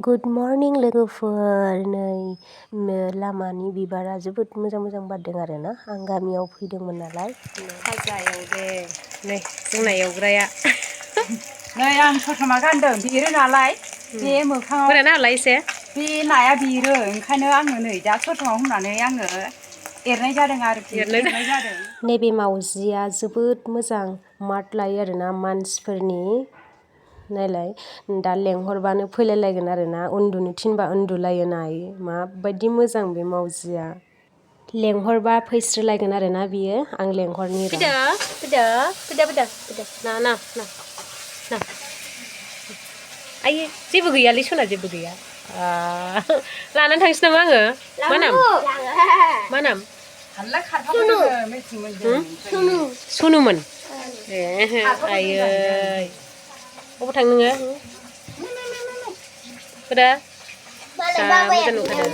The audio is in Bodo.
गुड मर्निं लोगोफोर नै लामानि बिबारा जोबोद मोजां बारदों आरोना आं गामियाव फैदोंमोन नालाय फाजा एवदे नै जोंना एवग्राया नै आं ससमा गानदों बिरो नालाय बे मोखाङाव फोराना होलाय एसे बे नाया बिरो ओंखायनो आङो नै दा ससमाव होनानै आङो एरनाय जादों आरोखि एरनाय जादों। नैबे मावजिया जोबोद मोजां मार्क लायो आरोना मानसिफोरनि नायलाय दा लेंहरबानो फैलायलायगोन आरोना उन्दुनो थिनबा उन्दुलायो नाय माबायदि मोजां बे मावजिया लेंहरबा फैस्रोलायगोन आरोना बियो आं लेंहरनि र' फैदो ना आयै जेबो गैयालै सना जेबो गैया लानानै थांसै नामा आङो मा नाम हाल्ला खारफादों सनुमोन ए आयै बबाव थांनो नोङो होदा जा मोजां नुखादों